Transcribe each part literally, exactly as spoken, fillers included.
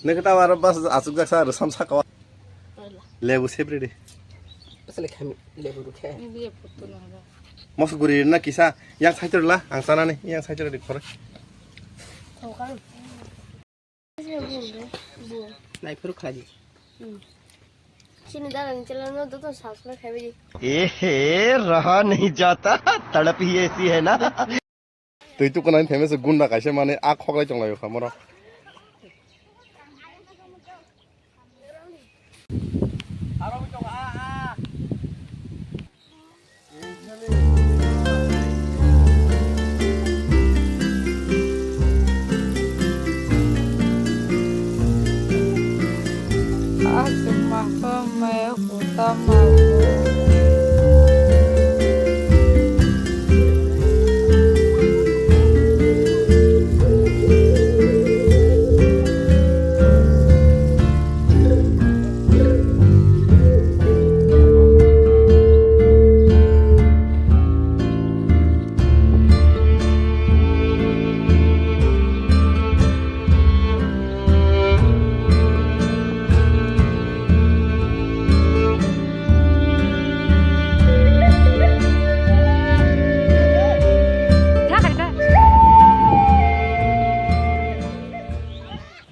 Nokhe tamo aro bas achukjak sa rwsam saka o. Lebu sep ridi. Asale khami lebu rukhe. Mosok guri na kisa yang saitor la ang chanani yang saitor di khore. Nai phuru khlai di. Chini dada ni chela no doton subscribe khai di. Ehe, raha nahi jata, tadap hi aisi hai na. Twi tukunani famous gunda kaisa mane a khoklai chonglai kha moro.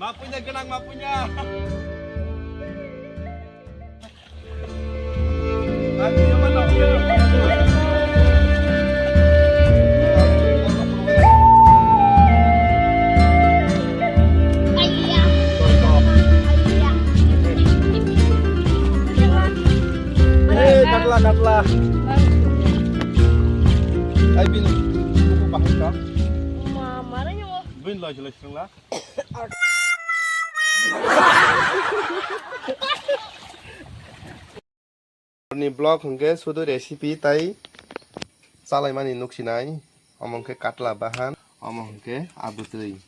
Mapunya genang mapunya. Eh, katla, katla. Ai bin, buku paham ka? Ma, mana nyo? Bin loi, loi, sengla. Ni vlog hwnkhe sudu recipe tai chalaimani nuksinai, omo hwnkhe katla bahan, omo hwnkhe abwtwi.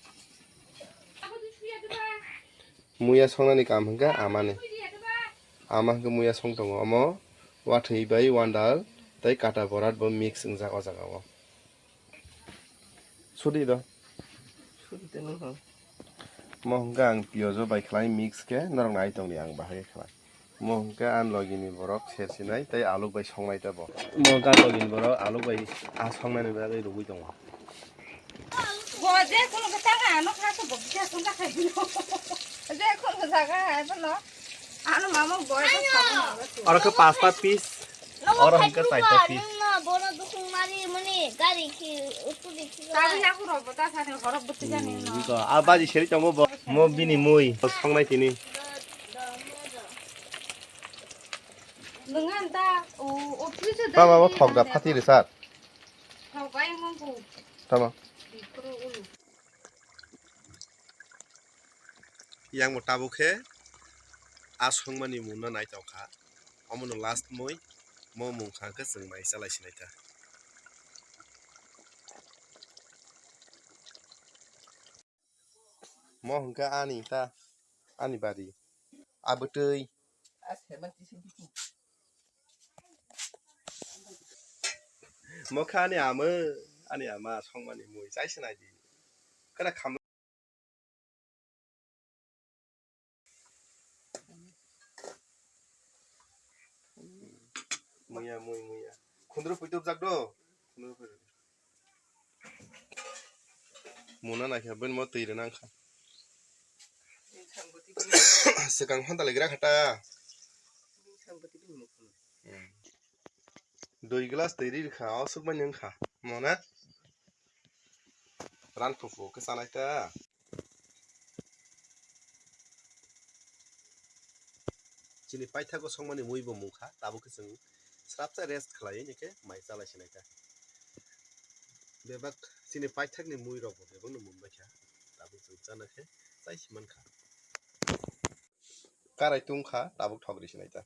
Muya songnani kam hwnkhe amani, ama hwnkhe muya song tongo, omo wathwi bai wandal tei kata borat bo mix wngjak o jaga o. Sudi do. Sudi tei nung hwn. Mo hwnkhe ang piyajo bai khlai mix khe norok nai tongdi ang bahai khe khlai. Mo hwnkhe ang logi ni borok sersinai tei aluk bai songnai tei bo. Mo hwnkhe ang logi ni borok aluk bai a songnai ni bagwi rwgwi tongo. Bo je kono khe tanga ano kha se bo kisa songkha khai bino. Je kono jaga hai bono. Ano mama boy to sabun. Oro khe pasta piece. Oro hwnkhe chaita piece. Nungno bono dukung mari mani gari khi utuli khi. Tabi yaku robo ta sani horok bwtwi jani no. Biko a baji seri tongo bo. Mo bini mui songnai tini. Nungan ta o o twi se. Baba bo thok da phati ri sar. Thok ai mong ku. Tama. Bikro ulu. Yang bo tabuk khe a songmani mungno naitokha. Omono last mui, mo mung kha khe chwng mai chalai sinai ta. Mo hwnkhe ani ta, ani bari. Abwtwi. Mo khe ani ama, ani ama songmani mui chai sinai di. Khana kham. Muya, mui, muya. Khundru puitubjak do. Khundru puitub. Muna naikha, bini mo twi rwna wngkha. Swkang phanta lai gra kha ta. Hmm. Dui glass twi ri rwkha, o swkmani wngkha. Mona? Ran phupu khe chanai ta. Chini paithago songmani mui bo mungkha, tabuk khe chwng srapsa rest khlaiwi ni khe mai chalai sinai ta. Bebak chini paithakni mui rok bo bebakno mungbai kha, tabuk chwng chana khe chai si mankha. Karai tungkha, tabuk thok ri sinai ta.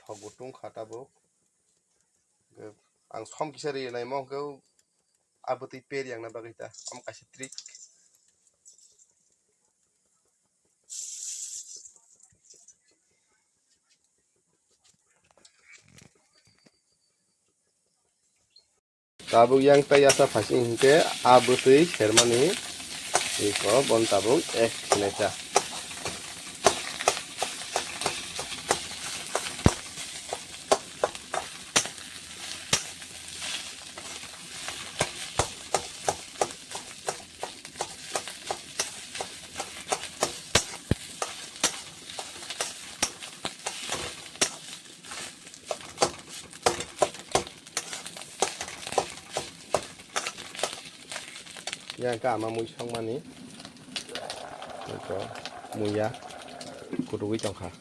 Thok bo tungkha tabuk. Ang som kisa ri naimo hwnkhe abwtwi per yang na bagwi ta. Omo kaisa trick. Tabuk yang tai yasa phaising hinkhe a bwtwi sermani iko bon tabuk ek sinai ta. Yang ka ama mui songmani. Ito muya kutugwi tongkha.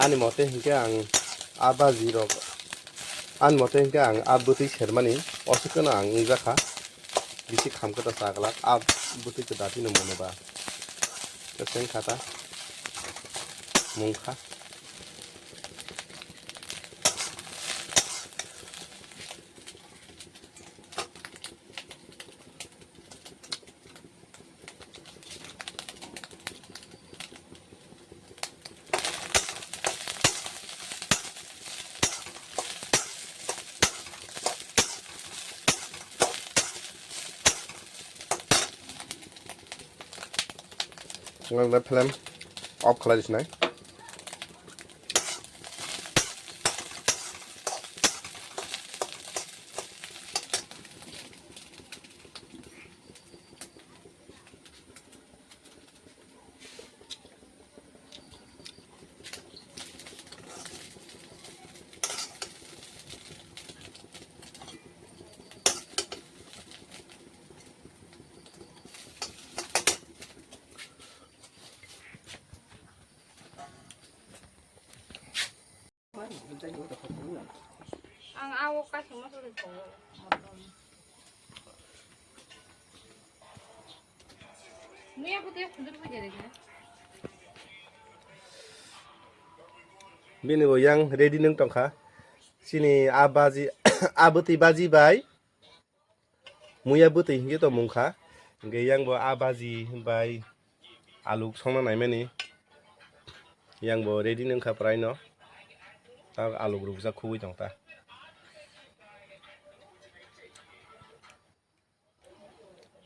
Ani mote hinkhe ang a baji rok, ani mote hinkhe ang a bwtwi sermani oswk no ang wngjakha, bisi kham kwta cha glak a bwtwi kwda tino mono ba kwcheng kha ta mungkha. Ang da film off khlai sinai. Ang awo kasima suri ko. Muya putih kundur ko jadi kan? Bini bo yang ready nung tongkha. Sini a baji, a bwtwi baji bai. Muya bwtwi hinkhe to mungkha. Hinkhe yang bo a baji bai aluk songna naimani. Yang bo ready nungkha praino. Ta aluk rukjak khugwi tongta.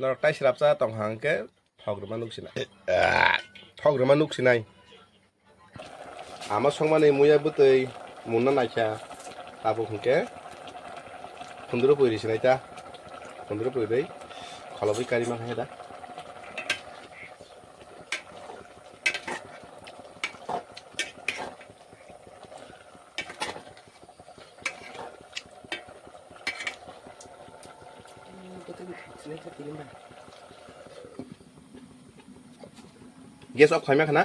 Norok tai srapsa tongkha hinkhe thok rwma nuk sinai. Thok rwma nuk sinai. Ama songmani muya bwtwi munna naikha. Tabuk hinkhe khundru pui ri sinai ta. Khundru pui ri kholobwi kari mankha da. Gas off khaima khana?